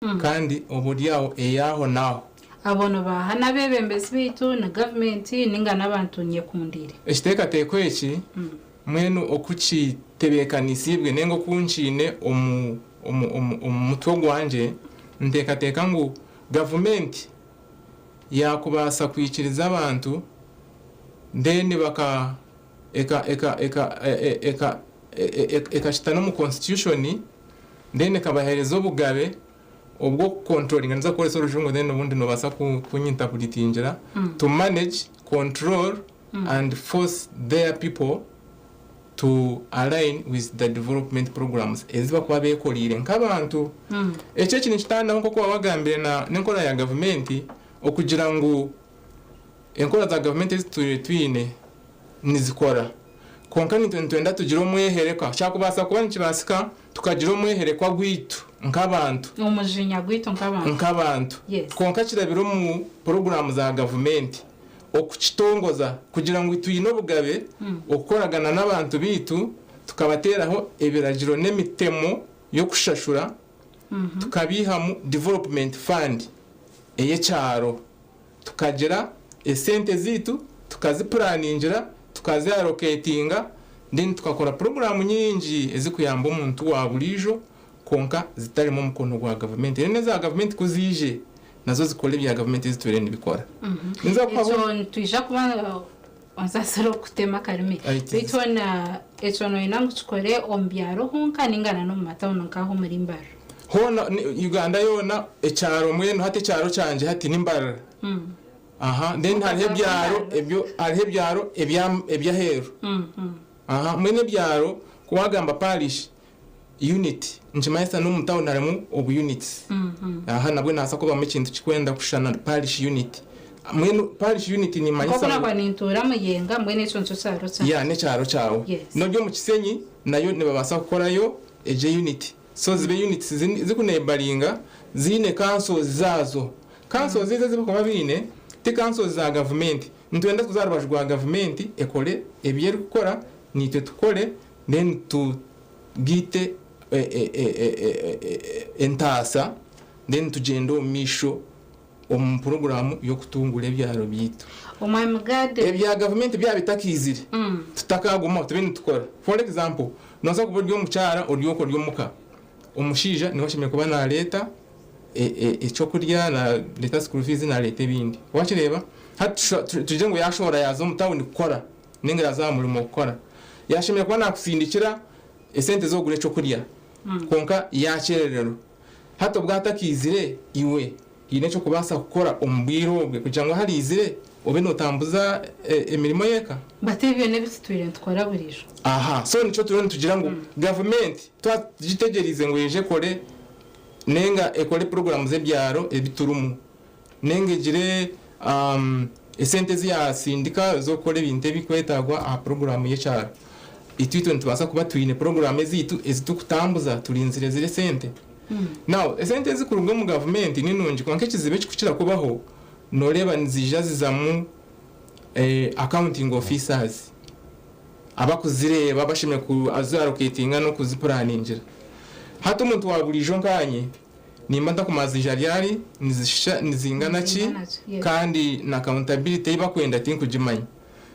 Kandi oboryaho ey'aho n'aho. Abo nibaaha? N'abeebembezi baitu, ni gavumenti nainga n'abantu nyekundiire? Ekiteekateeko eki mbwenu oku kitebeekanisiibwe nainga oku nkiine omu omu omu omu mutwe gwangye, nteekateeka ngu gavumenti yaakubaasa kwikiriza abantu then baka eka eka eka eka ekakita n'omu constitution then ekabahereza obugabe obw'okucontrollinga ninza kukoresa orujungu then obundi nobaasa kunyintapuritingira to manage, control and force their people to align with the development programs ezi bakuba bekoreire nk'abantu. Eki eki nikitaanaho nk'oku waaba wagambire n'enkora ya gavumenti okugira ngu Enkora za gavumenti ezi tutwire twine nizikora, kwonka naitwe nitwenda tugire omweherekwa. Kyakubaasa kuba nikibaasika tukagira omweherekwa gwaitu nk'abantu. Omujinya gwaitu nk'abantu. Nk'abantu. Yes. Kwonka kirabire omu puroguraamu za gavumenti okukitongoza kugira ngu twine obugabe okukoragana n'abantu baitu tukabateeraho ebiragiro n'emitemo y'okushashura tukabiihamu development fund ey'ekyaro. Tukagira esente zaitu tukazipuraningira, tukazi allocatinga then tukakora puroguraamu nyingi ezikuyamba omuntu wa buriijo kwonka zitarimu omukono gwa gavumenti. Then eza gavumenti ku ziije nazo zikore ebya gavumenti ebi zitwire nibikora. Ninza kukuha Ekyo nitwija kuba onsaasire okutema akarimi beitu hoona ekyo noyenda ngu kikore omu byaro honka ninga na n'omu matawuni nk'aha omuri Mbarara? Hoona Uganda yoona ekyaro mbwenu hati ekyaro kyangye hati ni Mbarara. Aha then hariho ebyaro ebyo hariho ebyaro ebya eby'aheeru. Aha mbwenu ebyaro ku waagamba parish unit nikimanyisa n'omu tawuni harimu obu units. Aha nabwe nihabaasa kubamu ekintu kirikwenda kushushana parish unit. Mbwenu parish unit nimanyisa Nk'oku ngu. Nakuba nintuura Muyenga mbwenu ekyo nikyo kyaro kyangye. Yeah n'ekyaro kyawe. Yes. N'ori omu Kisenyi nayo nibabaasa kukorayo egyo unit. So zibe units zikuneighboringa ziine councils zaazo. Councils ezo ezi barikuba baine ti councils za gavumenti. Nitwenda kuza aha rubaju rwa gavumenti ekore ebi erikukora naitwe tukore then tugaite entaasa then tugyende omu maisho omu puroguraamu y'okutunguura ebyaro byaitu. Omwami Gad. Ebya gavumenti byaba bitakaizire, tutakagumaho tube nitukora. For example, noobaasa kuba ori omukyara ori okwo ori omuka, omushaija niwe ashemereire kuba naareeta eky'okurya, naareeta school fees, naareeta ebindi. Waakireeba? Hati tugire ngu yaashohora yaaza omu tawuni kukora nainga yaaza aha murimo kukora, yaashemereire kuba naakusindikira esente z'okugura eky'okurya kwonka yaakyerererwa. Hati obwo atakaizire, iwe haine eki orikubaasa kukora omu bwire obwe kugira ngu ahariizire obe nootambuza emirimo y'eka? Bati ebyo n'ebi tutwire nitukora buriijo. Aha, so nikyo turiyo nitugira ngu gavumenti twaba tugitegyereize ngu eije ekore nainga ekore puroguraamu z'ebyaro ebi turimu nainga egire esente ezi yaasindika ez'okukora ebintu ebirikwetaagwa aha puroguraamu y'ekyaro. Itwe itwe nitubaasa kuba twine puroguraamu ezaitu ezi turikutambuza turinzire ziri esente. Now, esente ezirikuruga omu gavumenti ni nungi kwonka ekizibu ekirikukira kubaho nooreeba niziija zizamu accounting officers abarikuzireeba abashemereire kuziallocatinga n'okuzipuraningira. Hati omuntu wa buriijo nkaanye, Nimba ntakumanya ziija ryari, nizishusha, nizingana ki, kandi na accountability ei bakwenda tinkugimanya.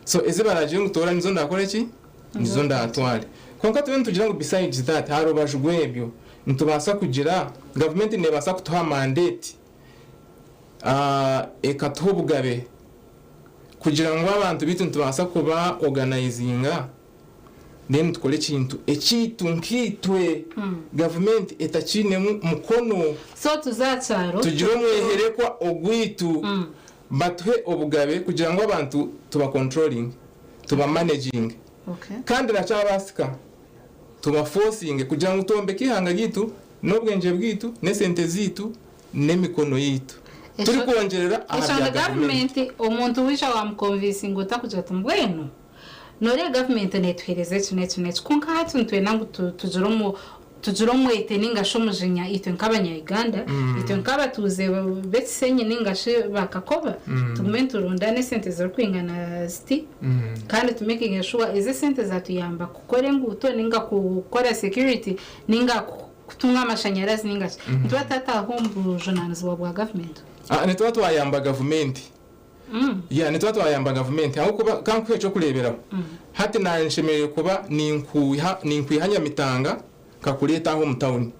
So ezi baragire ngu toora nizo ndakore ki? Nizo ndatware. Kwonka turiyo nitugira ngu besides that, aha rubaju rw'ebyo, nitubaasa kugira, gavumenti neebaasa kutuha mandate, ekatuha obugabe kugira ngu abantu baitu nitubaasa kuba organizinga, Then tukore ekintu ekyaitu nkaitwe gavumenti etakiinemu mukono. So tuze aha kyaro. Tugire omweherekwa ogwaitu batuhe obugabe kugira ngu abantu tuba controlling tuba managing kandi nakyabaasika tuba forcing kugira ngu twombeke eihanga ryaitu n'obwengye bwaitu n'esente zaitu n'emikono yaitu turikwongyerera aha bya gavumenti. Omuntu waija wamuconvincinga ota kugira oti mbwenu Nooreeba gavumenti neetuheereza eki n'eki n'eki kwonka hati nitwenda ngu tugire omu tugire omwete nainga shi omujinya itwe nk'abanya-Uganda, itwe nk'abatuuze b'Ekisenyi nainga shi ba Kakoba tugume niturundaana esente zirikwingana ziti kandi tumekinge shuwa ezi esente zaatuyamba kukora enguuto nainga kukora security nainga. kutunga amashanyarazi ninga ki nituba tutataho omu bujunanizibwa bwa gavumenti? Nituba twayamba gavumenti. Ya, nituba twayamba gavumenti ahabw'okuba kankuhe ekyokureeberaho. Hati nanshemereire kuba ninkwiha ninkwiha Nyamitanga nkakureeta aha omu tawuni.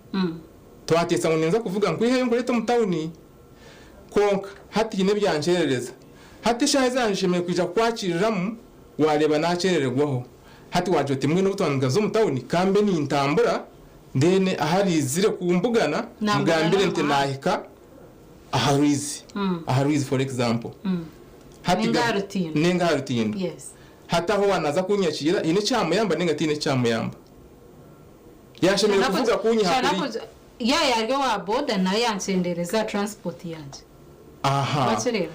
Twateesa ngu ninza kuvuga nkwiheyo nkureete omu tawuni. Kwonka hati haine ebyankyerereza. Hati eshaaha ezi nanshemereire kwija kukwakiriramu waareeba naakyerererwaho. Hati waagira oti mbwenu obu twandigaza omu tawuni ka mbe nintambura then ahu ariizire kumbugana Nambugana mugambire omu nti muhanda. naahika aha rwizi. Aha rwizi for example. Hati Ninga ga- aha rutindo. Ninga aha rutindo. Hati aho waanaza kunyakiira haine ekyamuyamba ninga tihaine ekyamuyamba? Yaashemereire kuvuga kunyiha kuri. Ya yari owa boda nawe yankyendereza aha transport yangye. Aha. Wakireeba?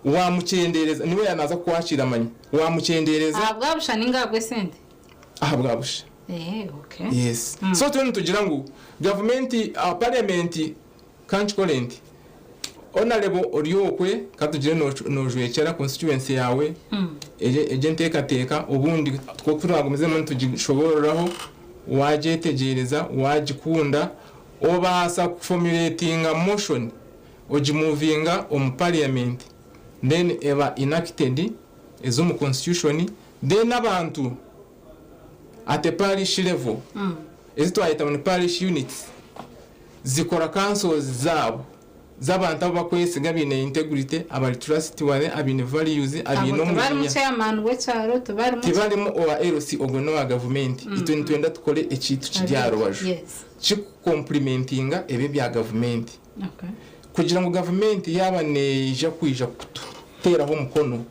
Waamukyendereza, niwe yaanaaza kukwakira manya. Waamukyendereza. Aha bwa busha ninga aha bw'esente? Aha bwa busha. Eeh okay. Yes. So turiyo nitugira ngu gavumenti, parliament Ka nkikore nti, Honarebo ori okwe, ka tugire noojwekyera constituency yaawe, egyo enteekateeka obundi ku turaagumizemu nitugishoboororaho, waagyetegyereza, waagikunda, obaasa kuformulatinga motion ogimuvinga omu parliament then eba enacted eza omu constitution then abantu at a parish level, ezi twayeta ngu ni parish units, zikora councils zaabo z'abantu abu bakwesiga abaine integrity, abari trustworthy, abaine values, abaine Abo tibarimu omujinya. chairman w'ekyaro, tibarimu ki? Tibarimu owa LC ogwo n'owa gavumenti. Itwe nitwenda tukore ekyaitu kiri aha rubaju kikukomplimentinga ebi ebya gavumenti. Kugira ngu gavumenti yaaba neija kwija kututeeraho omukono,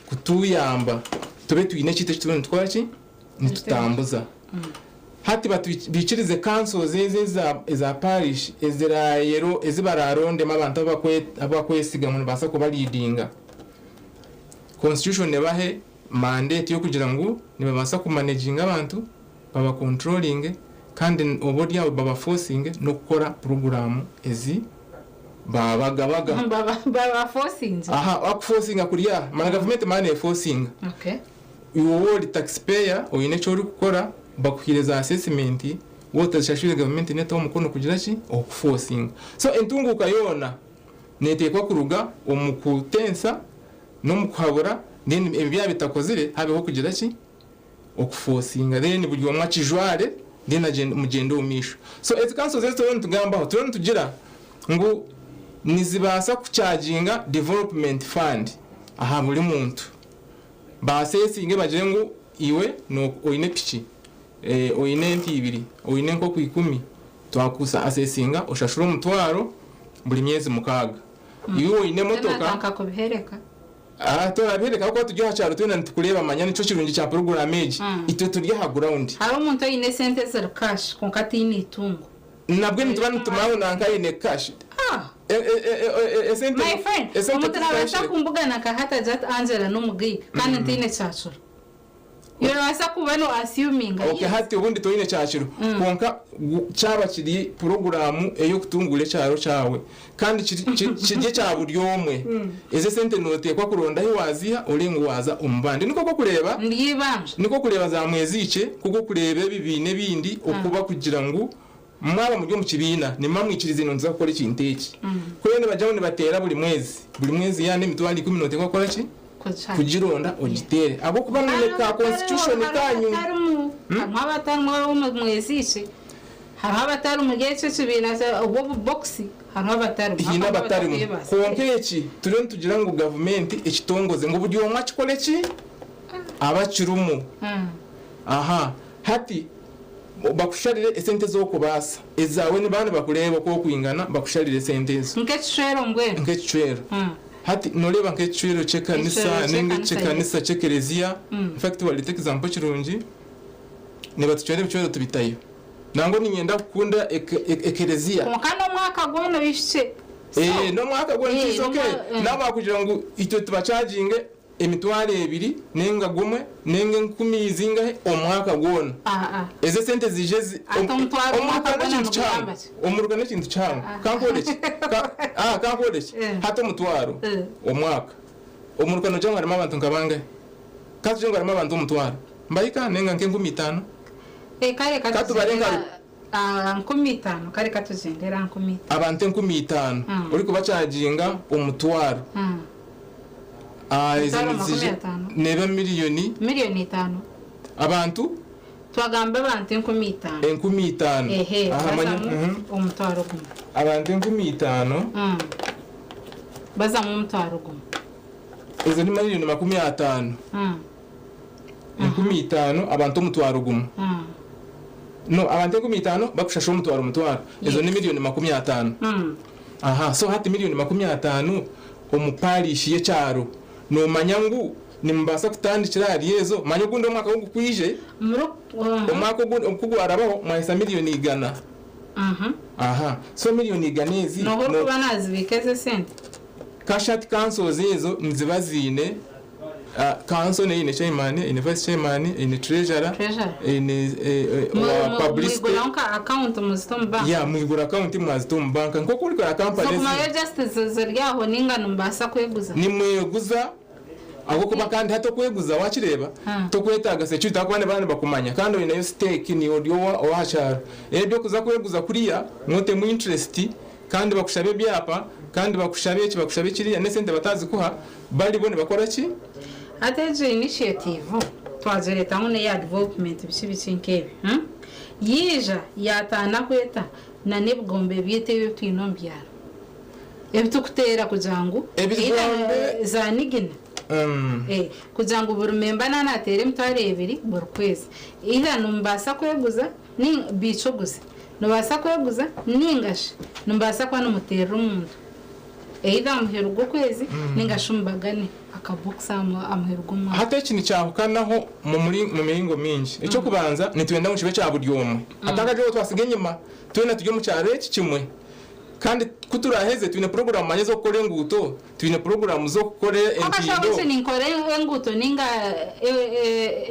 kutuyamba, tube twine ekyaitu eki turiyo nitukora ki? Nitutambuza. Hati baikirize councils ezi eza parish ezirayero ezi bararondemu abantu abu bakwesiga ngu nibabaasa kuba leadinga. Constitution ebahe mandate y'okugira ngu nibabaasa ku managinga abantu, baba controllinge kandi oba ori aho baba forcinge n'okukora puroguraamu ezi babagabaga. Baba forcinze. Aha, akuforcinga kuri aha. Manya gavumenti manya neforcinga. Iwe waaba ori tax payer oine eki orikukora bakuhaire za assessment waaba otazishashwire gavumenti neetaho omukono kugira ki? Okukuforcinga. So entunguuka yoona neeteekwa kuruga omu kutensa n'omu kuhabura then ebi byaba bitakozire habeho okugira ki? Okuforcinga then buri omwe akijware then agyende mugyende omu maisho. So ezi councils ezi turiyo nitugambaho turiyo nitugira ngu nizibaasa kucharginga development fund aha buri muntu. Baaseesinge bagire ngu iwe oine piki, oine ente ibiri, oine enkoko ikumi, twakusa aseesinga oshashure omutwaro buri myezi mukaaga. Iwe oine emotoka. Natandika kubihereka. Torabihereka ahabw'okuba turi aha kyaro twena nitukureeba manya nikyo kirungi kya puroguraamu egi. Itwe turi aha ground. Hariho omuntu oine esente eziri cash kwonka ataine eitungo. Nabwe nituba nitumanya ngu nanka aine cash. Esente My friend, esente omuntu nabaasa tizikashire. kumbugana nka hati agire ati Angela n'omugaiga kandi ntaine kyakiro. Nobaasa kuba no assuminga. Okay, hati obundi toine kyakiro kwonka kyaba kiri puroguraamu ey'okutunguura ekyaro kyawe kandi kiri kiri ekya buri omwe, ezo esente nooteekwa kuronda ahu waaziiha ore ngu waaza omu bandi. Nikwo k'okureeba Ndi eibanja. Nikwo kureeba za mweziikye, nikwo kureeba ebibiina ebindi okuba kugira ngu Mwaba muri omu kibiina, nimuba mwikirizaine ngu nituza kukora ekintu eki. Kuri nibagira ngu nibateera buri mwezi, buri mwezi yaaba n'emitwaro ikumi nooteekwa kukora ki? Kugironda ogiteere. Ahabw'okuba mwine ka constitution kaanyu. Hariho abatarimu ab'omu mweziikye, hariho abatari omuri ekyo ekibiina obwo obubokisi, hariho abatarimu. Haine abatarimu. Kwonka eki turiyo nitugira ngu gavumenti ekitongoze ngu buri omwe akikore ki? Abe akirimu. Aha. Hati bakusharire esente ez'okubaasa. Ezaawe nibaba nibakureeba oku orikwingana bakusharire esente ezo. Nk'ekicwero mbwenu. Nk'ekicwero. Hati nooreeba nk'ekicwero ky'ekanisa nainga eky'ekanisa ky'ekereziya, in fact waareeta example kirungi, nibatucwera ebicwero tubitayo. Nangwa niinyenda kukunda ekereziya. Kwonka n'omwaka gwona oihikye. N'omwaka gwona it's okay. Naaba baakugira ngu itwe tubachaginge emitwaro ebiri nenga gumwe nenga enkumi zingahe omwaka gwona. Ezo esente ziije zi Ati omutwaro omuruka omwaka gwona n'ekintu kihango. nigugamba ki? Omuruka n'ekintu kihango. Kankworeke. Ka ah kankworeke. Hati omutwaro omwaka. Omuruka nogira ngu harimu abantu nka bangahe? Ka tugire ngu harimu abantu omutwaro. Mbahika nenga nk'enkumi itaano? Eh, kare Ka tubare nka katugire. 5000, kare katugyendere aha 5000. Abantu 5000 orikubakyaginga 100. Ezo Omutwaro nizija 50. Neeba miliyoni. 5 million. Abantu? Twagamba abantu 5000. 5000. Ehe. Aha, manya. Bazamu 100. Abantu 5000. Bazamu 100. Ezo ni miliyoni 50. 5000 abantu 100. No, abantu 5000 bakushasha 100 100, ezo ni miliyoni 50. Aha, so hati miliyoni 50 omu parish y'ekyaro, nomanya ngu nimubaasa kutandikira ahari ezo. Manya ogundi omwaka ogukwije, omwaka ogundi okugwarabaho, mwahisa miliyoni 100. Aha, so miliyoni 100 ezi Noba orikuba nazibiika ezo esente. Cash ati councils ezo niziba ziine, council eine chairman, eine vice chairman, eine treasurer, Treasurer. eine owa publicity. Mwiguraho nka account muzita omu banka? Ya, mwigura account mwazita omu banka nk'oku orikora company. So kumayo just ziri aho ninga nimubaasa kweguza? Nimweguza, ahabwokuba kandi hati okweguza wakireeba, tokwetaaga security ahakuba nibaba nibakumanya kandi oineyo stake, niiwe ori owaha kyaro. Ebyokuza kweguza kuriya mwotemu interest, kandi bakushabe ebyapa, kandi bakushabe eki, bakushabe kiriya, n'esente batazikuha bari bo nibakora ki? Hati egyo initiative twagiretaho neya development, biki biki nk'ebyo, Yiija yataana kweta na n'ebigombe byaitu ebi twine omu byaro ebitukuteera kugira ngu Ebigombe. Either za nigina, kugira ngu buri member nanateera 20,000 buri kwezi, either nimubaasa kweguza bicoguze, nibaasa kweguza, ningashi nimubaasa kuba nimuteerera omuntu either aha muheru gw'okwezi, ningashi mubagane akabokisi aha muheru gw'omwaka. Hati eki nikyahukanaho mu miringo mingi. Ekyokubanza, nitwenda ngu kibe kya buri omwe, atakagira twasiga enyima. Twena turi omu kyaro eki kimwe, kandi kuturaheze twine poroguramu manye z'okukora enguuto, twine poroguramu z'okukora Kwakashaba entindo. eki ninkora enguuto ninga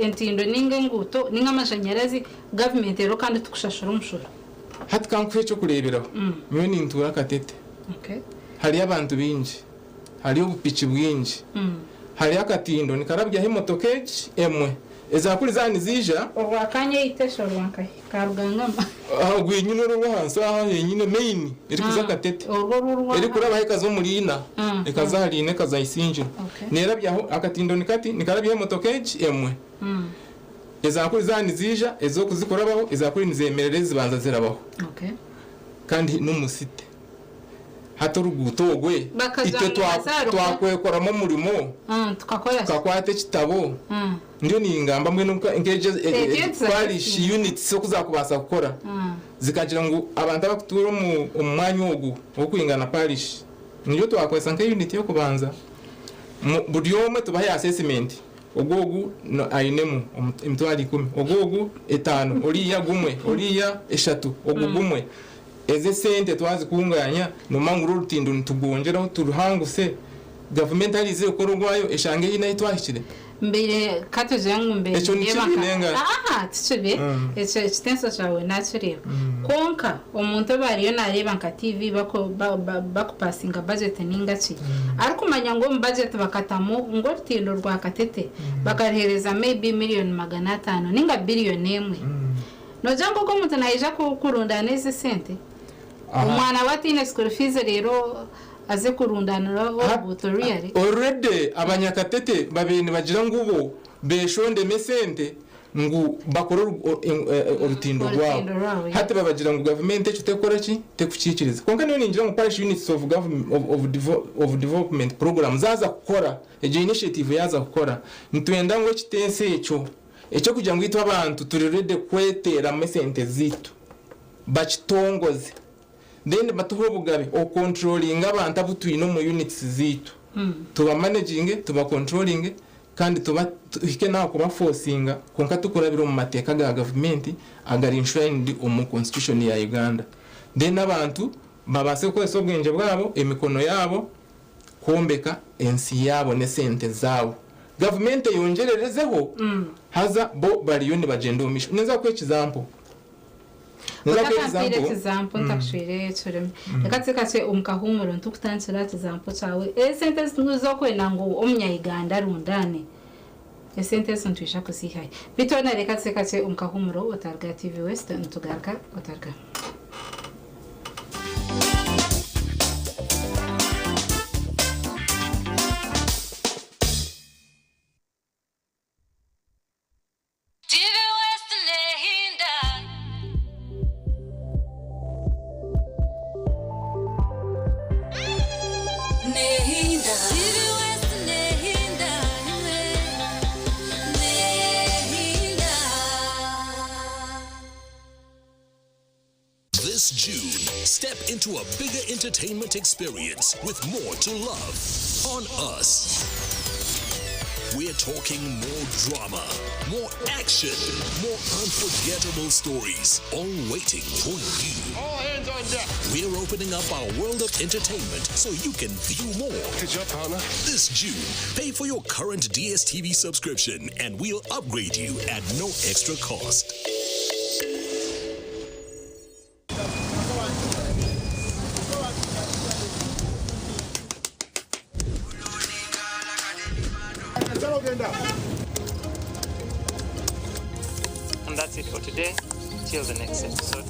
entindo ninga enguuto ninga amashanyarazi, gavumenti ero kandi tukushashura omushoro. Hati kankuha ekyokureeberaho. Nyowe nintuura Katete. Hariyo abantu bingi, hariyo obupiki bwingi, hariyo akatindo nikarabyaho emotoka egi emwe ezakuri za nizija. Orwakanya eitesha orwankahi karugangama? Gwinyine orwo ahansi aha henyine main erikuza Katete. Orwo rurwa. Erikurabaho ekaza omu riina, ekaza aha riina, ekaza Isingiro. Nerabyaho akatindo nikati nikarabyaho emotoka egi emwe. Ezakuri za nizija, ezokuzikurabaho ezakuri nizemerera, ezibanza zirabaho. Kandi n'omusite hati oruguuto ogwe Bakagira itwe ngu bazaruka. twakwekoramu omurimo. Tukakora ki? Tukakwata ekitabo. Ndiyo ningamba mbwenu nk'egyo Egyo parish units okuzakubaasa kukora, zikagira ngu abantu abakutuura omu mwanya ogu okwingana parish, niyo twakozesa nka unit y'okubanza. Buri omwe tubahe assessment, ogu ainemu 10,000, ogu 5, oriya 1, oriya 3, ogu 1. Ezi esente twazikunganya, nomanya ngu orutindo nitugonjeraho turuhanguse, gavumenti ariizire kukora ogwayo eshange hiine ahi twahikire. Mbere katugira ngu mbere Ekyo ni ndeeba kibi nenga? Aha, tikibi. Ekyo ekitenso kyawe nakireeba, konka omuntu oba ariyo nareeba nka TV bakupasinga budget ninga ki, arikumanya ngu omu budget bakatamu ngu orutindo rwa Katete bakaruheereza maybe miliyoni 500 ninga biliyoni 1, nogira ngu ogwo omuntu naija kurundaana ezi sente? Omwana we atiine school fees, rero aze kurundanira oruguuto ruyare? Already abanyakatete babaire nibagira ngu bo beshondemu esente ngu bakore orutindo Orutindo rwabo. Rwabo, yeah. Hati babagira ngu gavumenti ekyo tekukora ki, tekukikiriza. Konka niyo ningira ngu parish units of development program zaza kukora, egyo initiative yaza kukora, nitwenda ngu ekitenso ekyo ekyokugira ngu itwe abantu turi ready kweteramu esente ziitu, bakitongoze, then batuhe obugabe okontrolinga abantu abu twine omu units ziitu, tubamanaginge, tubakontrolinge, kandi tuba tuhike naho kubafosinga, konka tukurabira omu mateeka ga gavumenti agari enshrined omu constitution ya Uganda. Then abantu babaase kukozesa obwengye bwabo, emikono yabo, kwombeka ensi yabo n'esente zaabo, gavumenti eyongererezeho. Haza bo bariyo nibagyenda omu maisho. Ninza kuha example, ninza kuha Utakampiire example. Example ntakushwire ekirimi, reka tsikatse omu kahumuro ntukutandikira example kyawe, esente zokwenda ngu omunyayuganda arundane. Esente ezo nitwija kuziihahi? Beitu hoona reka tuze kakye omu kahuumuro otaruga TV West nitugaruka otaruga. TV West nehinda. Nehinda. TV West nehinda imwe. Nehinda. This June, step into a bigger entertainment experience with more to love on us. We're talking more drama, more action, more unforgettable stories, all waiting for you. All hands on deck. We're opening up our world of entertainment so you can view more. Good job, partner. This June, pay for your current DSTV subscription and we'll upgrade you at no extra cost. And that's it for today. Till the next episode.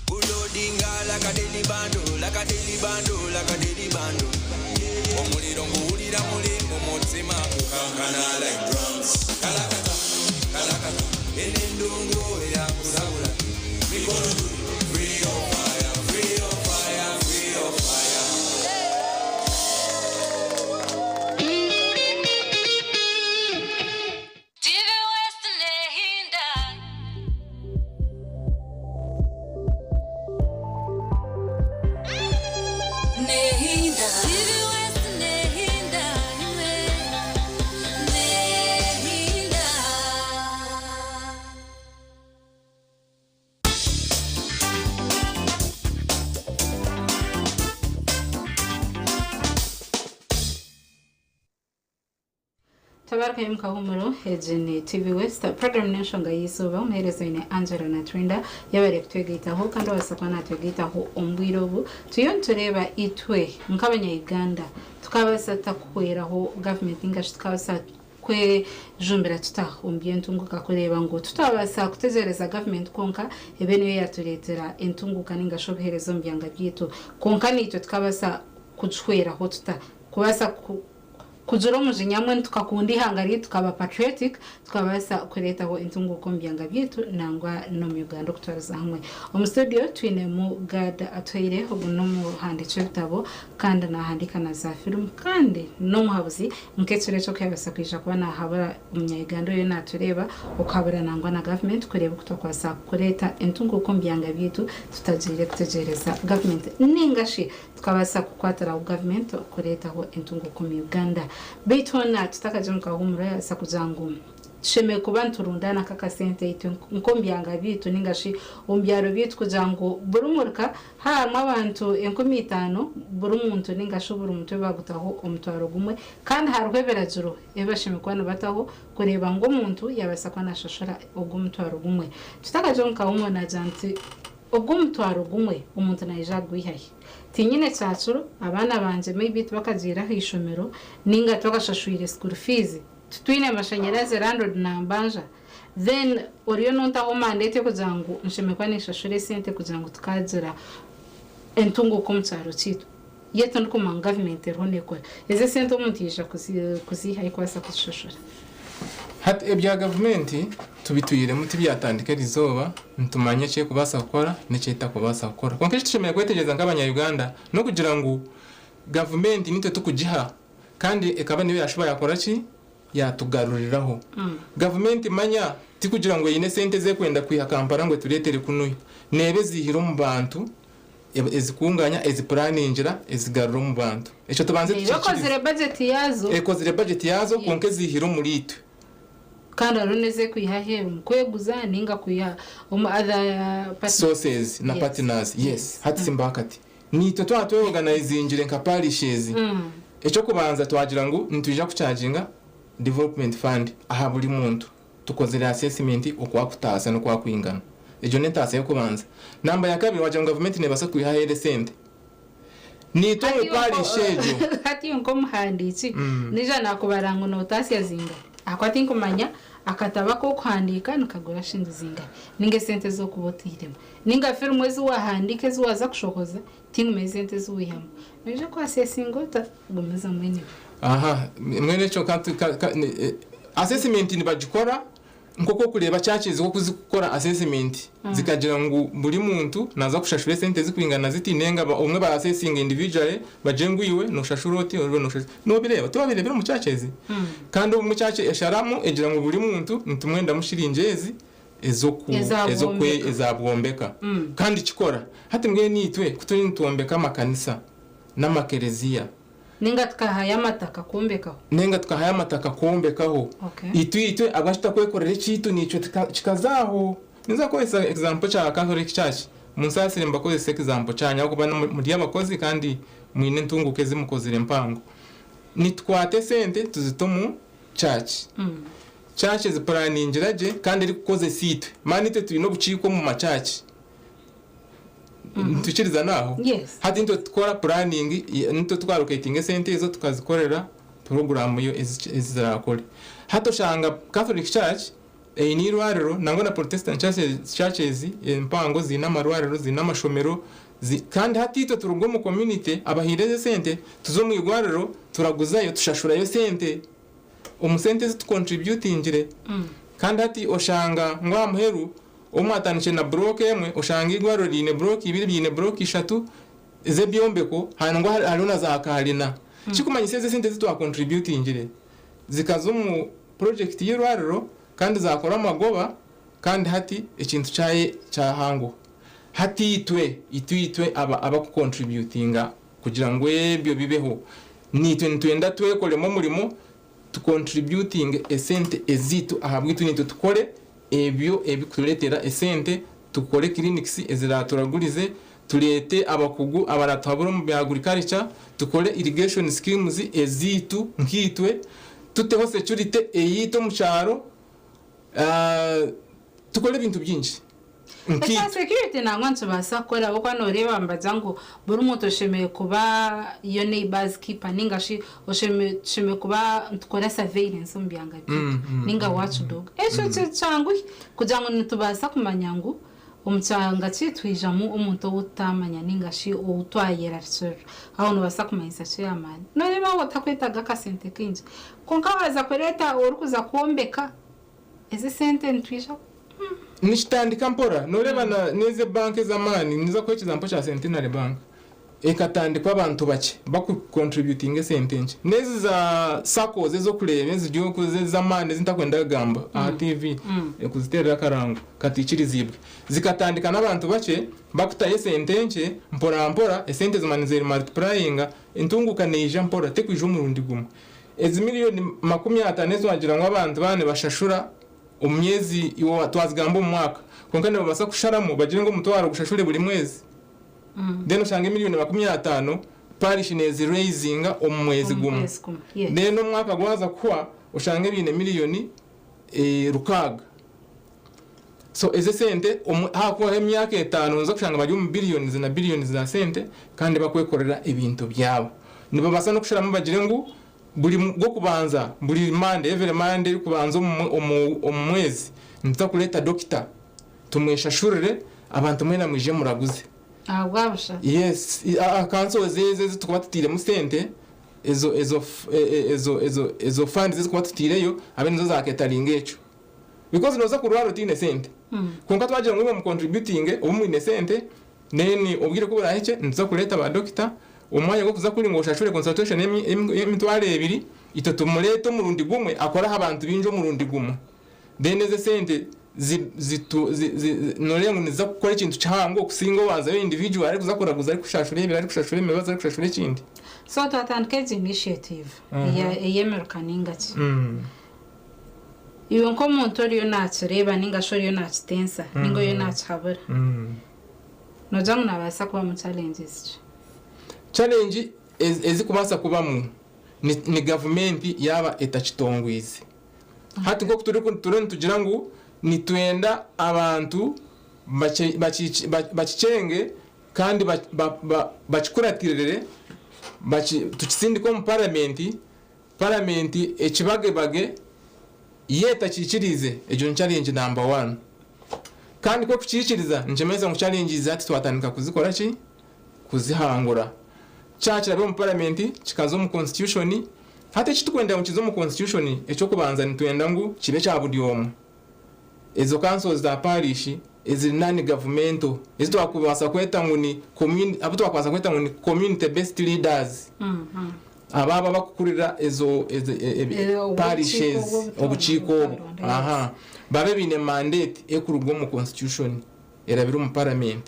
Bulodinga like a daily bando, like a daily bando, like a daily bando. Omuliro nguwulira muli mu mutima gukankana like drums. Kalakata, kalakata, eno endongo eyakusabula. Mikono free your fire, free your fire, free your fire. TV West nehinda. Nehinda. TV West nehinda imwe. Nehinda. Tabarakayo omu kahuumuro, egi ni TV West, puroguraamu n'enshonga y'eizooba, omuheereza oine Angela Natwenda, yaaba arikutwegaitaho kandi obaasa kuba natwegaitaho omu bwire obu, turiyo nitureeba itwe nk'abanya-Uganda tukabaasa tuta kuhweraho gavumenti ninga shi tukabaasa kwejumbira tuta omu by'entunguuka kureeba ngu tutabaasa kutegyereza gavumenti kwonka ebe niyo yaatureetera entunguuka ninga shi obuheereza omu byanga byaitu kwonka naitwe tukabaasa kugihweraho tuta kubaasa ku kugira omujinya mbwenu tukakunda eihanga ryaitu tukaba patriotic tukabaasa kureetaho entunguuka omu byanga byaitu nangwa n'omu Uganda okutwariza hamwe. Omu studio twinemu Gad Atuhaire ogu n'omuhandiiki w'ebitabo kandi nahandiika na za firimu kandi n'omuhabuzi nk'ekiro eki oku yabaasa kwija kuba nahabura omunya-Uganda oriyo natureeba okuhabura nangwa na gavumenti kureeba oku twakubaasa kureeta entunguuka omu byanga byaitu tutagiire kutegyereza gavumenti ninga shi tukabaasa kukwatiraho gavumenti kureetaho entunguuka omu Uganda. Beitu hoona tutakagira omu kahuumuro yabaasa kugira ngu tushemereire kuba niturundaana nk'akasente itwe nk'omu byanga byaitu ninga shi omu byaro byaitu kugira ngu buri muruka harimu abantu 5000 buri muntu ninga shi buri mutwe bagutaho omutwaro gumwe kandi hariho ebiragiro ebi bashemereire kuba nibataho kureeba ngu omuntu yabaasa kuba nashashura ogwo omutwaro gumwe. Tutakagira omu kahuumuro nagira nti ogwo omutwaro gumwe omuntu naija kugwihahi? Tinyine kyakiro abaana bangye maybe tibakagiire aha ishomero ninga tibakashashwire school fees titwine mashanyarazi landlord nambanja then oriyo nontaho mandate yokugira ngu nshemereire kuba ninshashura esente kugira ngu tukagira entunguuka omu kyaro kyaitu yet ndikumanya ngu gavumenti eriho nekora ezo esente omuntu yaija kuziihayo kubaasa kuzishashura. Hati ebya gavumenti tubitwiremu tibyatandika erizooba nitumanya eki erikubaasa kukora n'eki etakubaasa kukora. Kwonka eki tushemereire kwetegyereza nk'abanya-Uganda n'okugira ngu gavumenti nitwe tukugiha kandi ekaba niyo yashuba yakora ki? Yatugaruriraho. Gavumenti manya tikugira ngu eine esente ez'ekwenda kwiha Kampala ngu etureetere kunuya. Neeba eziihire omu bantu, ezikunganya, ezipuraningira, ezigarura omu bantu. Ekyo tubanze Neeba tukiikirize. ekozire bajeti yaazo. Ekozire bajeti yaazo kwonka eziihire omuri itwe. Kandi hariho n'ezekwiha aheeru omu kweguza ninga kwiha omu other partners. Sources na partners, yes. Hati simba kati nitwe twaba tweorganizingire nka parishes, ekyokubanza twagira ngu nitwija kucharginga development fund aha buri muntu, tukozire assessment okwakutaasa n'okwakwingana. Egyo n'entaasa y'okubanza. Namba ya kabiri, wagira ngu gavumenti neebaasa kwiha aheeru esente, nitwe omu parish egyo. Hati nk'omuhandiiki nija nakubara ngu notaasya zingana, ahakuba tinkumanya akatabo ak'okuhandiika nikagura shilingi zingana, ninga esente ez'okuba otairemu, ninga firimu ezi wahandiika ezi waaza kushohoza, tinkumanya esente ezi wihamu. Noija kuasesinga ota? Gumizamu anyway. Aha, mbwenu ekyo ka tu- ka- ka- ni- eh, assessment nibagikora nk'oku okureeba churches oku zikukora assessment, zikagira ngu buri muntu naza kushashura esente zikwingana ziti, nenga omwe ba assessing individually, bagire ngu iwe noshashura oti, iwe noshashura. Nobireeba, tiwabireebire omu churches? Kandi obumwe church esharamu egira ngu buri muntu nitumwendamu shiringi ezi ez'oku Ezabwombeka. Ezabwombeka. Kandi kikora. Hati mbwenu itwe ku turi nitwombeka amakanisa n'amakereziya, ninga tukahayo amataka kwombekaho, nenga tukahayo amataka kwombekaho, itwe abwashi tutakwekorera ekiitu nikyo kikazaaho? Ninza kukozesa example kya Catholic Church. Munsaasire mbakozese example kyanyu, ahabw'okuba muri abakozi kandi mwine entunguka ezi mukozire mpango. Nitukwata esente tuzita omu church. Church ezipuraningira gye kandi erikukozesa itwe. Mani itwe twine obukiiko omu machurch. Nitwikirizana aho? Yes. Hati nitwe tukora planning, nitwe tukaroketinga esente ezo, tukazikorera poroguramu yo ezi zirakore. Hati oshanga Catholic Church eine irwariro, nangwa na Protestant churches empango ziine amarwariro, ziine amashomero, kandi hati itwe turuga omu community abahaire ezo esente, tuza omu irwariro, turaguzayo, tushashurayo sente omu sente ezi tucontributingire. Kandi hati oshanga ngu aha muheru omwe atandikire na block emwe, oshanga irwariro riine block ibiri, riine block ishatu z'ebyombeko, hangwa hariho na za karina. Kikumanyisa ezi esente ezi twacontributingire zikaza omu project y'irwariro kandi zakora amagoba, kandi hati ekintu kyaye kyahanguha. Hati itwe aba abakucontributinga kugira ngu ebyo bibeho, nitwe nitwenda twekoremu omurimo, tucontributing esente ezitu ahabwitu, nitwe tukore ebyo ebikutureetera esente, tukore clinics eziraturagurize, tureete abakugu abaratuhabura omu bya agriculture, tukore irrigation schemes eziitu nk'itwe, tuteho security eyiitu omu kyaro, tukore ebintu bingi Ekya nk'itwe. Security nangwa nitubaasa kukora, ahabw'okuba nooreeba nibagira ngu buri muntu oshemereire kuba your neighbour's keeper, ninga shi tushemereire kuba nitukora surveillance omu byanga byaitu, ninga watch dog. Ekyo kyanguhi kugira ngu nitubaasa kumanya ngu omu kyanga kyaitu haijamu omuntu ou tutaamanya ninga shi ou twayerarikirira. Aho noobaasa kumanyisa chairman. Nooreeba aho otakwetaaga akasente kaingi. Kwonka waaza kureeta orikuza kwombeka, ezi sente nitwija Nikitandika mpora. Noreeba n'ezi ebanka ez'amaani, niza kuha ekizampo kya Centenary Bank, ekatandikwa abantu bakye bakucontributinga esente nkye. N'ezi za SACCOs ez'okureeba eziri oku ez'amaani ezi ntakwenda kugamba aha TV kuziteerera akarango kataikirizibwe, zikatandika n'abantu bakye bakutayo esente nkye mpora mpora, esente zimara nizemultiplyinga, entunguka neija mpora, tekwija omurundi gumwe. Ezi miliyoni 50 ezi wagira ngu abantu baaba nibashashura omu myezi, iwe twazigamba omu mwaka, kwonka nibabaasa kusharamu bagire ngu omutwaro gushashure buri mwezi, then oshange miliyoni 50 parish neziraisinga omu mwezi Omu gumwe. Mwezi gumwe, yes. Then omwaka gwaza kuhwa oshange biine miliyoni 600. So ezo sente hakubaho emyaka 5 noza kushanga bari omu billions na billions za sente, kandi bakwekorera ebintu byabo. Nibabaasa n'okusharamu bagire ngu buri gwokubanza, buri Monday, every Monday erikubanza omu mwezi, nituza kureeta dokita tumweshashurire, abantu mwena mwije muraguze. Aha bwabusha? Yes, kanso ezo ezi tukuba tutiiremu sente, ezo ezo f- e- e- ezo ezo ezo funds ezikuba tutiireyo abe nizo zaketaringa ekyo, because noza kurwara otiine sente. Kwonka twagira ngu imwe mucontributing obu mwine sente, then obwire ku burahike nituza kureeta ba dokita, omwanya gw'okuza kuri ngu oshashure consultation y'20,000, itwe tumureete omurundi gumwe, akoraho abantu bingi omurundi gumwe. Then ezo sente noreeba ngu niziza kukora ekintu kihango okusinga owazayo individual arikuza kuraguza, arikushashura ebiri, arikushashura emibazi, arikushashura ekindi. So twatandika egi initiative ey'emiruka ninga ki. Iwe nk'omuntu oriyo naakireeba nainga shi oriyo naakitensa nainga oriyo naakihabura, noogira ngu naabaasa kubamu challenges ki? Challenge ezikubaasa kubamu ni gavumenti yaaba etakitongwize. Hati nk'oku turiyo nitugira ngu nitwenda abantu bakikyenge kandi bakikuratirire, tukisindike omu paramenti, paramenti ekibagebage, yo etakiikiriize, egyo ni challenge number one. Kandi ku ekukiikiriza nikimanyisa ngu challenges hati twatandika kuzikora ki? Kuzihangura. Kyaba kirabe omu paramenti kikaza omu constitution, hati eki turikwenda ngu kize omu constitution, eky'okubanza nitwenda ngu kibe ekya buri omwe. Ezo councils za parish eziri non governmental ezi twakubaasa kweta ngu ni abu twakubaasa kweta ngu ni community based leaders aba abo abakukurira ezo parishes obukiiko obu aha babe baine mandate ekuruga omu constitution erabire omu parliament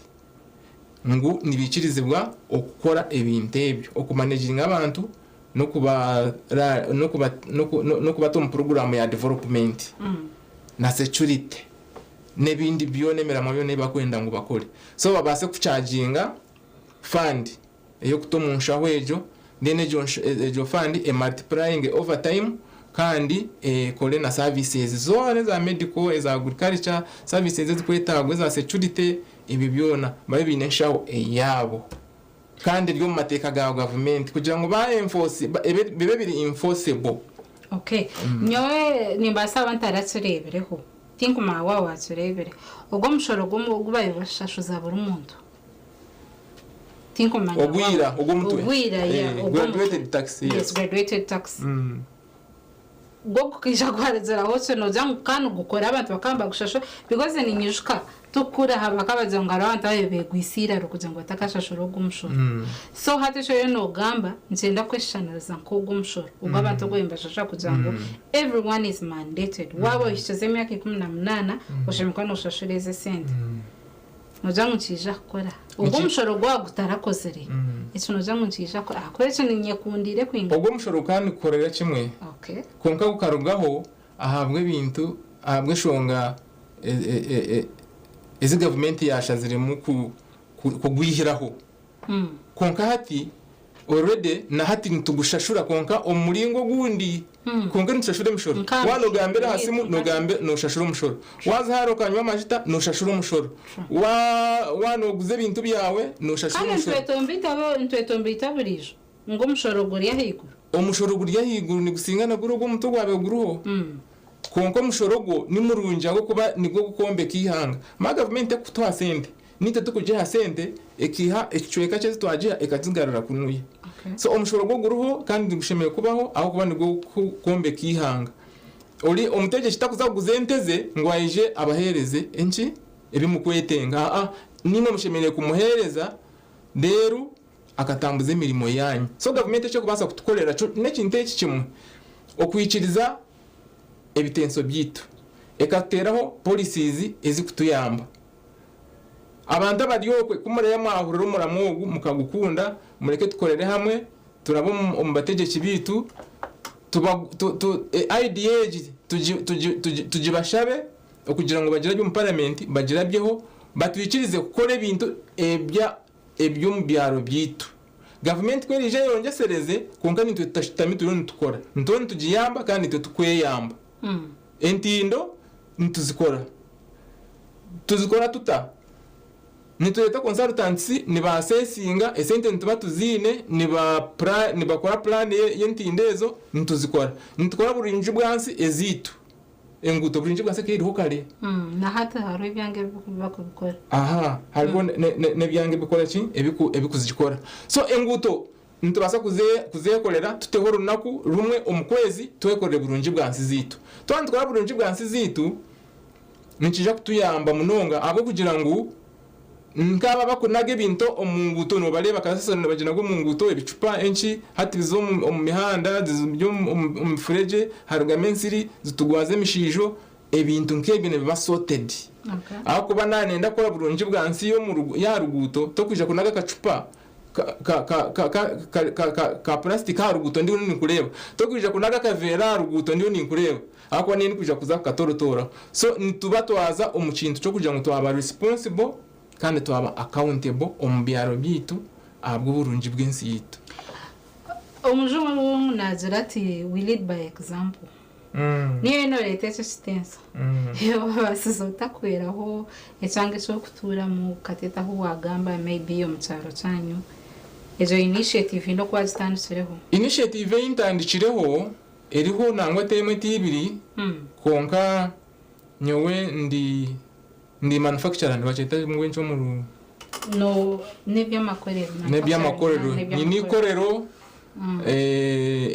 ngu nibikirizibwa okukora ebintu ebyo okumanaginga abantu n'okubata omu puroguraamu ya development na security n'ebindi byona emiramwa yoona ei barikwenda ngu bakore. So babaase kucharginga fund ey'okuta omu nshaho egyo then egyo fund emultiplyinge over time kandi ekore na services zoona eza medical, eza agriculture, services ezirikwetaagwa eza security ebyo byona babe baine enshaho eyaabo. Kandi eri omu mateeka ga gavumenti kugira ngu ba enforce bibe biri enforceable. Okay. Nyowe nimbaasa kuba ntarakireebireho. Tinkumanya waaba waakireebire. Ogwo omushoro ogu baabaire bashashuza buri muntu. Tinkumanya waaba. Ogwira, ogw'omutwe. Ogwira, yeah. Graduated tax, yes. Yes, graduated tax. Gwo gukaija gwarugyeraho ki noogira ngu ka nigukora abantu bakaba nibagushashura because ninyijuka tukukura aha bakaba bagira ngu hariho abantu ababaire beegwisa eiraro kugira ngu batakashashura ogwo omushoro. So hati eki oriyo noogamba nikyenda kweshushaniriza nk'ogwo omushoro ogu abantu ogu baabaire nibashashura kugira ngu everyone is mandated waaba ohikize emyaka 18 oshemereire kuba nooshashura ezi esente. Noogira ngu nikiija kukora? Ogwo omushoro gwaba gutarakozire, ekyo noogira ngu nikiija kukora? Ahakuba ekyo niinyekundiire kwinga. Ogwo omushoro gukaba nigukorera kimwe, kwonka gukarugaho ahabw'ebintu, ahabw'enshonga ezi gavumenti yaashaziremu kugwihiraho. Kwonka hati already na hati nitugushashura kwonka omu muringo ogundi. Kwonka nitushashura emishoro. Waaba noogambira aha simu nooshashura omushoro. Waaza hare okanywa amajuta nooshashura omushoro. Waaba nooguza ebintu byawe nooshashura omushoro. Kandi nitwetomboita buriijo ngu omushoro guri ahaiguru. Omushoro guri ahaiguru nigusinga na guri ogw'omutwe ogwabaire guriho. Kwonka omushoro ogwo ni murungi ahabw'okuba nigwo gukwombeka eihanga. Manya gavumenti erikutuha sente, Naitwe turikugiha sente ekaiha ekicweka kye eki twagiha ekakigarura kunuya. So omushoro gwo guriho kandi nigushemereire kubaho ahabw'okuba nigwo gurikwombeka eihanga. Ori omutegyeki takuza kuguza ente ze ngu aije abaheereze enki? Ebi murikwetenga. Aa, naimwe mushemereire kumuheereza reero akatambuza emirimo yaanyu. So gavumenti eki erikubaasa kutukorera kyo n'ekintu eki kimwe, okwikiriza ebitenso byaitu, ekatuteeraho policies ezikutuyamba. Abantu abari okwe ku muraabe mwahurira omuramwa ogu mukagukunda, mureke tukorere hamwe, turabe omu bategyeki baitu, idea egi tugibashabe okugira ngu bagirabye omu paramenti, bagirabyeho, batwikirize kukora ebintu eby'omu byaro byaitu. Gavumenti ku eriija eyongyesereze, kwonka naitwe tutashutami turiyo nitukora. Nituba nitugiyamba kandi naitwe tukweyamba. Entindo nituzikora. Tuzikora tuta? Nitureeta consultants niba assessinga, esente nituba tuziine, nibakora plan y'entindo ezo, nituzikora. Nitukora burungi bwansi ezaitu, enguuto burungi bwansi ekaba eriho kare. Na hati hariho ebyanga ebirikubikora. Aha, hariho n'ebyanga ebirikukora ki? Ebirikuzikora. So enguuto Nitubaasa kuzeekorera tuteho orunaku rumwe omu kwezi twekorere burungi bwa nsi zaitu. Twaba nitukora burungi bwa nsi zaitu, nikiija kutuyamba munonga ahabw'okugira ngu nk'abo abarikunaga ebintu omu nguuto noobareeba kasasiro nibaginaga omu nguuto, ebicupa enki, hati biza omu mihanda, biri omu mifuregye harugamu ensiri zitugwaza emishiijo, ebintu nk'ebyo nibiba sorted. Ahabw'okuba naaba niinyenda kukora burungi bwa nsi y'aha ruguuto, torikwija kunaga akacupa. ka purasitika aha ruguuto ndiyo ninkureeba. Torikwija kunaga akaveera aha ruguuto ndiyo ninkureeba ahakuba niinyenda kwija kuza kukatorotoraho. So nituba twaza omu kintu ky'okugira ngu twaba responsible kandi twaba accountable omu byaro byaitu ahabw'oburungi bw'ensi yaitu. Omujungu naagira ati we lead by example. Niiwe nooreeta ekyo ekitenso. Wabaasize ota kuhweraho ekyanga eki orikutuuramu Katete ahu waagamba maybe omu kyaro kyanyu egyo initiative haine oku waagitandikireho? Initiative ei ntandikireho eriho nangwa ti emwe ti ibiri kwonka nyowe ndi ndi manufacturer nibakyeta mbwenu omu ru. No n'eby'amakorero. N'eby'amakorero. Nyine eikorero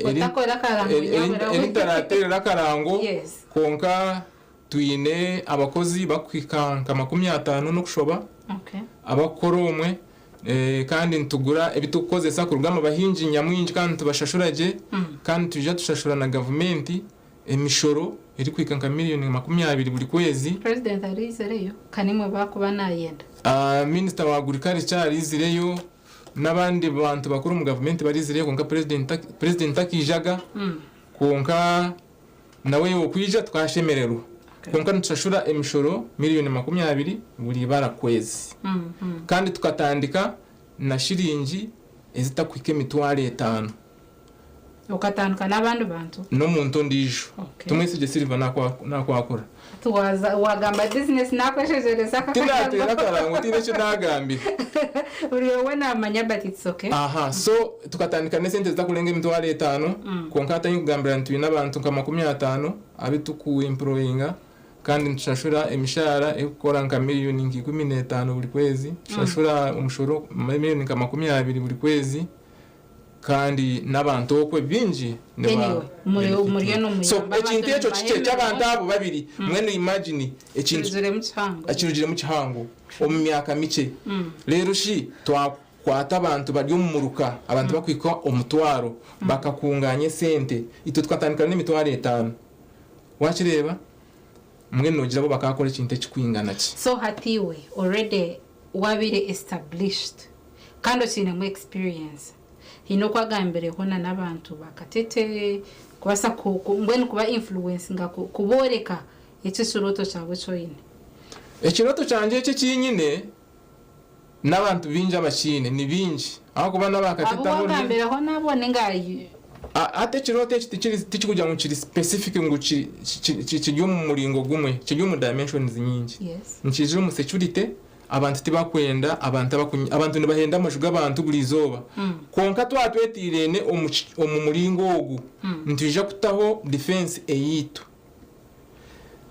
Otakora akarango nyabura we. Erintarateerera akarango kwonka twine abakozi bakuhika nka 50 n'okushoba abakukora omwe kandi nitugura ebi turikukozesa kuruga omu bahingi nyamwingi kandi nitubashashura gye kandi nitwija tushashura na gavumenti emishoro erikuhika nka miriyoni 20 buri kwezi. President araizireyo ka nimwe baakuba naayenda. Minisita wa agurikarica araizireyo n'abandi bantu bakuru omu gavumenti baraizireyo kwonka purezidenti takaijaga kwonka nawe okwija tukashemererwa. Kwonka nitushashura emishoro miriyoni 20 buri ibara kwezi kandi tukatandika na shiringi ezitakuhika 50,000. Okatandika n'abandi bantu? N'omuntu ondiijo. Tumwesigye Silver nakwakura. Hati waagamba bizinesi naakweshegyereza aka karango. Tinateera akarango tihaine eki naagambire. Buri omwe naamanya but it's okay. Aha, so tukatandika n'esente zitakurenga 50,000 kwonka hati ahu ndikugambira ngu twine abantu nka 50 abu turikuemployinga kandi nitushashura emishaara erikukora nka miriyoni nka 15 buri kwezi, tushashura omushoro miriyoni nka 20 buri kwezi. Kandi n'abantu okwe baingi niba Anyway, muri- muriyo benefitinga. So nimuyamba ekintu abantu ekyo kikye nimubaha ky'abantu emirimo. abo babiri mbwenu imagine ekintu Kirugiremu kihango. kirugiremu kihango omu myaka mikye. Reero shi twakwata abantu bari omu muruka abantu bakuhika omutwaro bakakunganya esente itwe tukatandika n'emitwaro etaano wakireeba mbwenu noogira bo bakaakora ekintu ekikwingana ki? So hati iwe already wabaire established kandi okiinemu experience haine oku agambireho na n'abantu ba Katete kubaasa mbwenu kuba influencinga kubooreka eki ekirooto kyawe eki oine? Ekirooto kyangye eki eki nyine n'abantu baingi abakiine ni baingi ahabw'okuba n'aba Katete Abu abu wagambireho nabo ninga Hati ekirooto eki tikirikugira ngu kiri specific ngu kiri omu muringo gumwe, kiri omu dimensions nyingi. Nikiija omu security, abantu tibakwenda abantu abantu nibahenda amaju g'abantu buri izooba. Kwonka twaba twetiireine omu muringo ogu, nitwija kutaho defence eyaitu.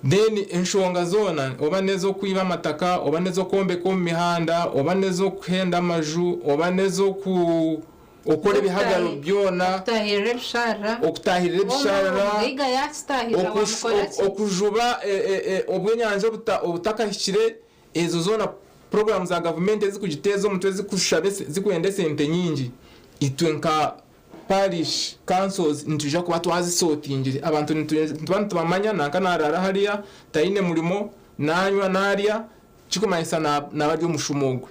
Then enshonga zoona oba n'ez'okwiba amataka, oba n'ez'okwombeka omu mihanda, oba n'ez'okuhenda amaju, oba n'ez'oku okukora ebihagaro byona, Okutahirira ebisharara. Okutahirira ebisharara, Omugaiga yakitahirira wamukora ki? Okujuba obw'enyanja obutakahikire, ezo zoona puroguraamu za gavumenti ezikugiteeza omutwe zikushaba zikwenda esente nyingi, itwe nka Parish councils nitwija kuba twazisotingire. Abantu nituba nitubamanya nanka naraara hariya, taine murimo, nanywa, narya, Kirikumanyisa naaba ari omushuma ogwe.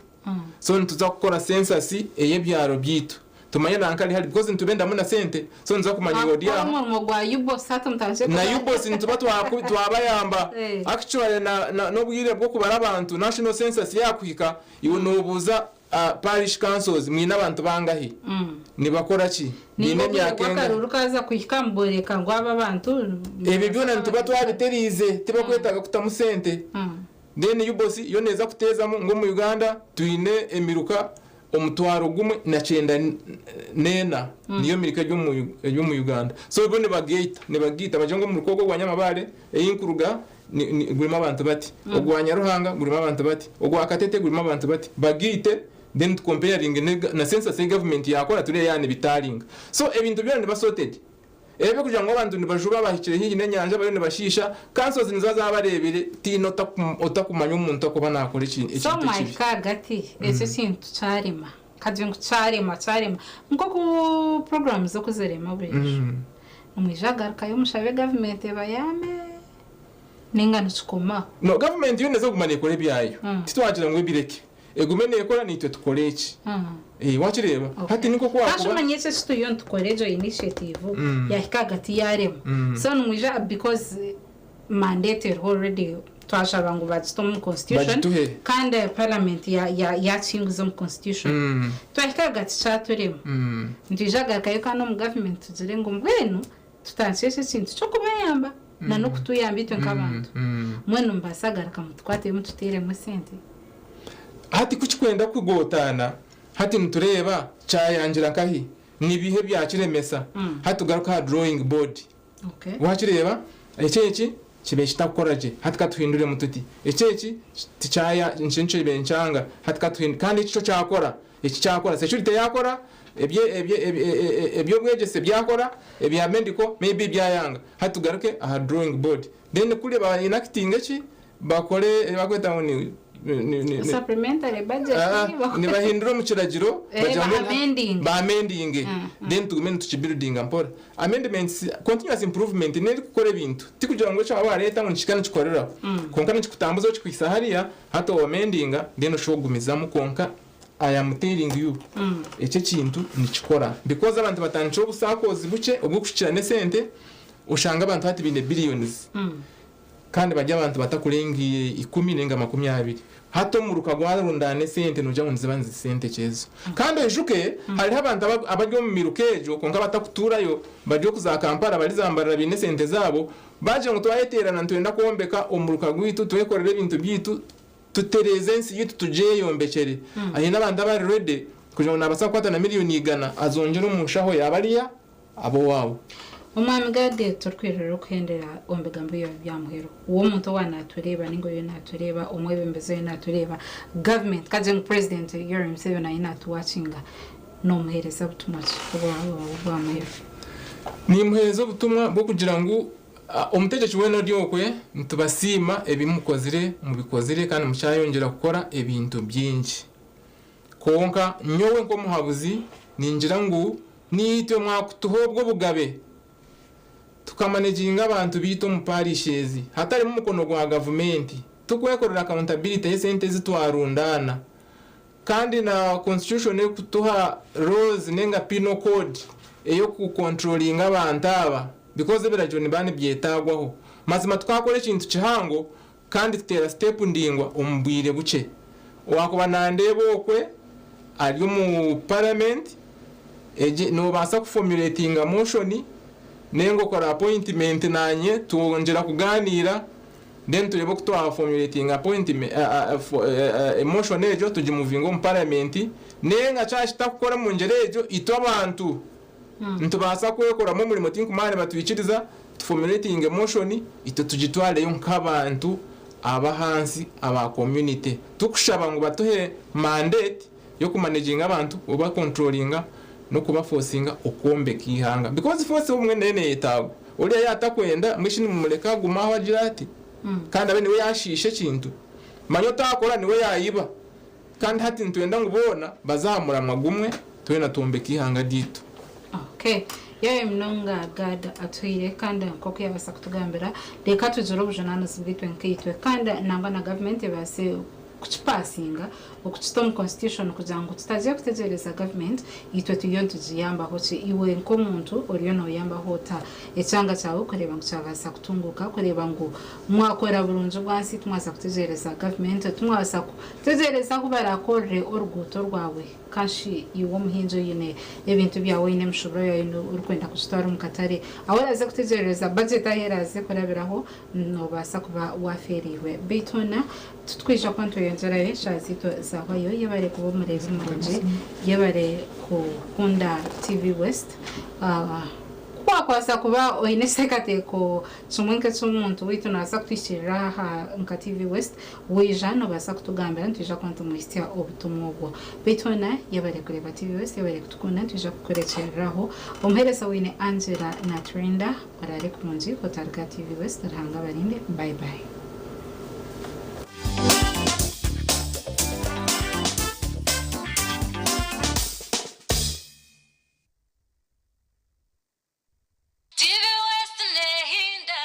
So nituza kukora census ey'ebyaro byaitu tumanye nanka ari hari because nitubendamu na sente so nituza kumanya iwe ori aha. Mwakukora omurimo gwa UBOS hati mutandikire Na kuba. UBOS nituba twabayamba. Actually n'obwire bw'okubara abantu national census yakuhika iwe nobuuza parish councils mwine abantu bangahi? Nibakora ki? Baine Ninga obwire emyaka engahi? bw'akaruru kaaza kuhika muboreka ngu aba abantu Ebyo byona nituba twabitereize tibakwetaaga kutamu sente. Then UBOS yo neeza kuteezamu ngu omu Uganda twine emiruka 194 niyo mirika eri omu Uganda. So bo nibagaita nibagaita bagira ngu omuruka ogu ogwa Nyamabaare ei nkuruga gurimu abantu bati, ogwa Nyaruhanga gurimu abantu bati, ogwa Katete gurimu abantu bati, bagaite then tukomparinge na census ei gavumenti yaakora tureebe yaaba nibitaaringa. So ebintu byona nibiba sorted. Ebyo kugira ngu abantu nibajuba abahikire haihi n'enyanja bariyo nibashiisha, councils niziba zabareebire tihaine otakumanya omuntu akuba nakora ekintu So ekibi. mwahika ahagati ekyo ekintu kyarema kagire ngu kyarema kyarema nk'oku programmes oku zirema buriijo nimwija kugarukayo mushabe gavumenti ebayambe ninga nikikomaho? No, gavumenti yo neeza kuguma nekora ebyayo titwagira ngu ebireke. Egume neekora naitwe tukore eki. Eh, wakireeba? Hati nikwo Kandi kwakuba. omanye eki eki turiyo nitukora egyo initiative yahika ahagati yarema. So nimwija because mandate eriho already twashaba ngu bagite omu constitution Bagituhe. kandi parliament yakinguza omu constitution. Twahika ahagati kyaturema. Nitwija kugarukayo kandi omu government tugire ngu mbwenu tutandikire eki ekintu ky'okubayamba na n'okutuyamba itwe nk'abantu. Mbwenu mubaasa kugaruka mutukwate mututeeremu esente. Hati ku kikwenda kugotaana, hati nitureeba kyayangira nkahi, nibiha ebyakiremesa, hati tugaruke aha drawing board. Okay. Wakireeba? Eki eki kibe kitakukora gye, hati katuhinduremu tuti. Eki eki tikyaya nikyo kibe nikyanga, hati katuhindure kandi eki kyo kyakora, eki kyakora, security yakora, eby'obwegyese byakora, ebya medical maybe byayanga. Hati tugaruke aha drawing board. Then kuri ba enacting eki, bakore ebi barikweta ngu ni Supplementary budget. Ah, nibahindura omu kiragiro Eh, bagira ngu ba-amending. ba-amendinge. Then tugume nitukibuildinga mpora. Amendments, continuous improvement niyo erikukora ebintu. Tikugira ngu eki waaba wareeta ngu nikihika nikikoreraho. Kwonka nikikutambuza okikuhisa hariya, hati wamendinga then oshusha ogumizamu kwonka I am telling you eki ekintu nikikora. Because abantu batandikire obusakozi bukye obw'okushukirana esente, oshanga abantu hati baine billions. Kandi bari abantu batakurenga ikumi ninga 20. Hati omuruka gwarundaana esente nogira ngu niziba nizi sente ki ezo. Kandi oijuke hariho abantu abari omu miruka egyo kwonka batakutuurayo bari oku za Kampala bari za Mbarara baine esente zaabo bagira ngu twayeteerana nitwenda kwombeka omuruka gwaitu twekorere ebintu byaitu tutereeze ensi yaitu tugyeyombekyere. Haine abantu abari ready kugira ngu nabaasa kukwata na miriyoni igana azongyere omu nshaho ya bariya ab'owaabo. Omwami Gadi turikwirira okuhendera omu bigambo byawe bya muheru. Iwe omuntu owa natureeba ninga oriyo natureeba, omwebembezi oriyo natureeba, government kagire ngu president Yoweri Museveni ariyo natuwakinga, nomuhereza butumwa ki obwa muheru? Nimuhereza obutumwa bw'okugira ngu omutegyeki weena ori okwe nitubasiima ebi mukozire mubikozire kandi mukyayongyera kukora ebintu bingi. Kwonka nyowe nk'omuhabuzi ningira ngu niitwe mwakutuha obwo obugabe tukamanaginga abantu baitu omu parish ezi hatarimu mukono gwa gavumenti tukwekorera accountability y'esente ezi twarundaana kandi na constitution erikutuha laws ninga penal code ey'okucontrollinga abantu aba because ebiragiro nibiba nibyetaagwaho. Mazima tukakora ekintu kihango kandi tuteera step ndaingwa omu bwire bukye. Owakuba nandeeba okwe ari omu parliament egi nobaasa kuformulatinga motion ninga okora appointment nanye twongyera kuganiira then tureebe oku twaformulatinga appointment emotion egyo tugimuvinge omu parliament ninga kyaba kitakukora omu ngyera egyo itwe abantu nitubaasa kwekoramu omurimo tinkumanya nibatwikiriza tuformulatinge motion itwe tugitwareyo nk'abantu ab'ahansi aba community tukushaba ngu batuhe mandate y'okumanaginga abantu obacontrollinga n'okubaforcinga okwombeka eihanga because force obumwe nayo neyetaagwa oriya yaatakwenda mbwenu shi nimumureka agume aho agire ati kandi abe niwe yaashiisha ekintu manya otaakora niwe yaayiba kandi hati nitwenda ngu boona baze aha muramwa gumwe twena twombeke eihanga ryaitu. Okay. Yawe munonga Gad atuhaire kandi nk'oku yabaasa kutugambira reka tugire obujunaanizibwa itwe nkaitwe kandi nangwa na gavumenti ebaase kukipasinga okukita omu constitution kugira ngu tutagiye kutegyereza gavumenti itwe turiyo nitugiyambaho ki iwe nk'omuntu oriyo noyambaho ota ekyanga kyawe kureeba ngu kyabaasa kutunguuka kureeba ngu mwakora burungi bwansi timwaza kutegyereza gavumenti timwabaasa kutegyereza ahu barakorere oruguuto rwawe Kashi iwe omuhingi oine ebintu byawe oine emishuburo yaawe orikwenda kugitwara omu katare ahu oraaze kutegyerereza bajeti ahu eraaze kurabiraho noobaasa kuba waafeereirwe. Beitu hoona titwija kuba nitweyongyerayo eshaaha zaitu zaahwayo. Yebare kuba omureebi murungi, yebare kukunda TV West. Ku waakubaasa kuba oine ekiteekateeko kimwe nk'eky'omuntu waitu naabaasa kutuhikiirira aha nka TV West, waija noobaasa kutugambira nitwija kuba nitumuhitsya obutumwa obwo. Beitu hoona yebare kureeba TV West, yebare kutukunda, nitwija kukurekyereraho. Omuheereza waine Angela Naturinda, oraare kurungi, otaruga aha TV West, Ruhanga abarinde. Bye bye. TV West nehinda.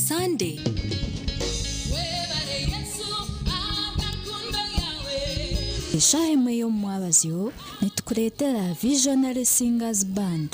Sande. Eshaaha emwe y'omu mwabazyo nitukureetera Visionary Singers Band.